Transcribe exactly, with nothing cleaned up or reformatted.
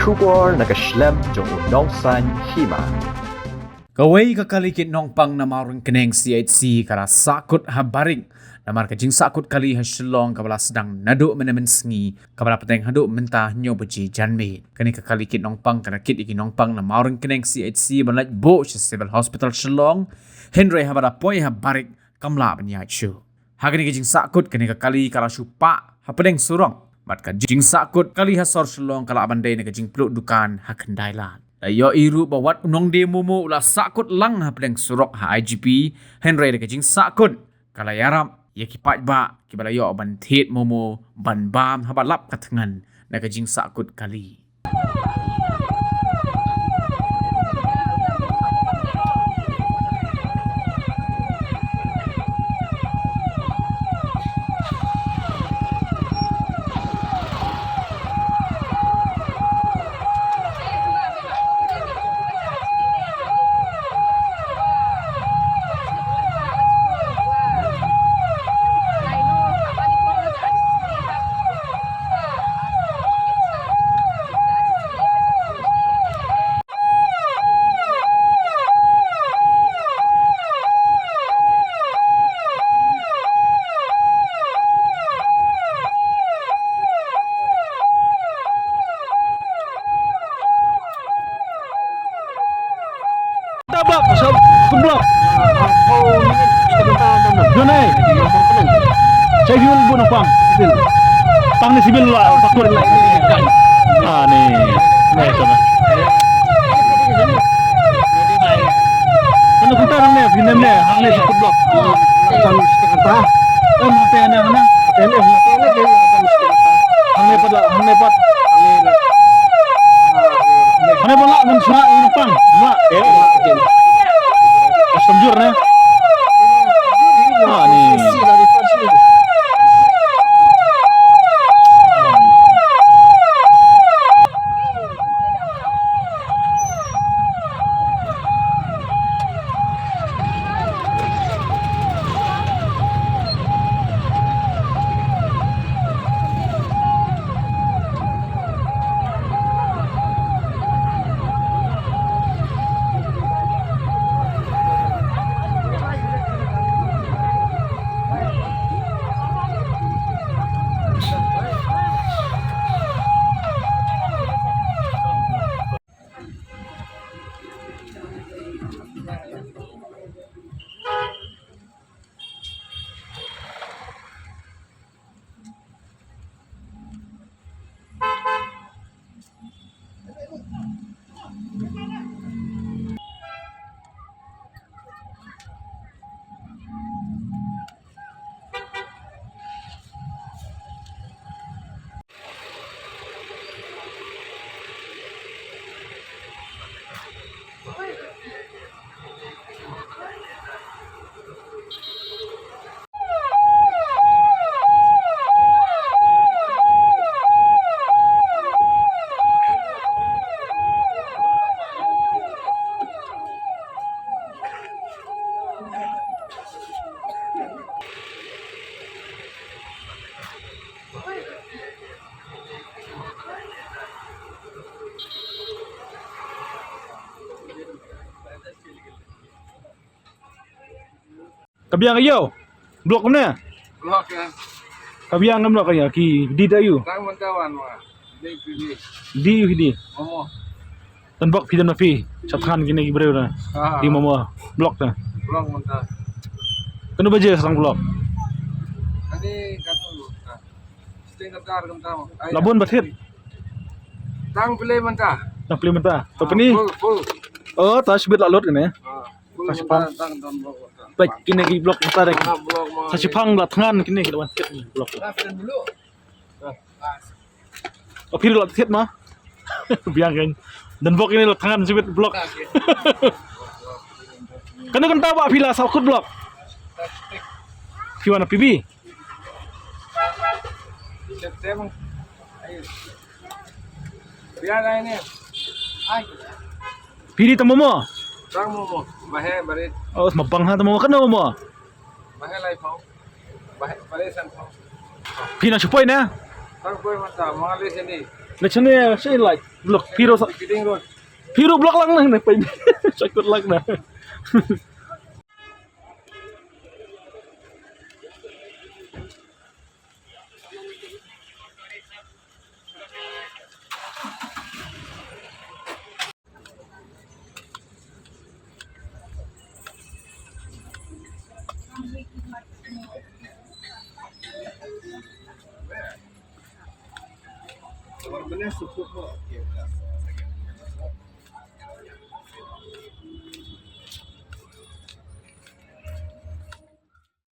Khubor na ka shlem jong u Nongsaiñ Hima. Kawei ka kali kit nongpang na Mawryngkneng C H C ka la sahkut ha barik. Namar ka jingsahkut kali ha Shillong kaba la sdang naduh mynne mynsngi, kaba la pteng haduh mynta hynñiew baje janmiet. Kane ka kali kit nongpang ka la kit ïa ki nongpang na Mawryngkneng C H C ban leit buh sha Civil Hospital Shillong, hynrei haba la poi ha barik kam lah ban ïaid shuh. Ha kane ka jingsahkut, kane ka kali ka la shu pah hapdeng surok. Bad ka jingsahkut kali ha sor Shillong ka lah ban dei na ka jingpluh dukan ha Khyndai Lad. La ïohi ruh ba wat u nongdie momo u la sahkut lang hapdeng surok ha I G P, hynrei da ka jingsahkut ka la ïarap ïa ki paidbah kiba la ïoh ban thied momo ban bam haba lap ka thngan na ka jingsahkut kali. Tabak, sab, kublak. Jonai. Civil bu na pang. Pang ni civil la, takut. Ah, ni. Ni, tu na. Kena kunta nang ni, pinem ni, hang ni takut blok. Kan kata. Kan kata ni, mana? Kata ni, kata ni, kata ni. Hangne pat la, hangne pat. Hangne pat la, ngan surat ini pang. Mak. Custom jur ne. Ah, ni. Ka biang ka ïew. Block kumne? Block, ya. Ka biang ka block ka ïew. Ki di da ïew. Tang mynta wan ma. Di ki di. Di ïew di. Momo. Tang block phi dang na phi. Sa than kine ki briew na. Ah. Di momo. Block ta. Block mynta. Kano baje sa tang block? Ani kano. Sting ka tar mynta. Ai. La bun ba thied. Tang plie mynta. Tang plie mynta. To pyni. Full, full. Oh, ta shibit la lut kane. Ah. Sa shipang. Peit kine ki block mynta de. Sa shipang la thngan kine ki la wan thied block. Oh, phi la thied ma. Biang kan. Dang block kine la thngan shibit block. Kane kynta ba phi la sahkut block. Phi wan na P B. Phi di tang momo? Tang momo. Bahe barit. Oh, ma bang ha tang momo, kano momo? Bahe lai pau. Bahe, barit san pau. Phi na shu poi na? Tang poi mynta, ma ngi leit shane. Na chane, chane, like, block, phi ruh sa, phi ruh block lang na, na, pyn. Sa kut lang na.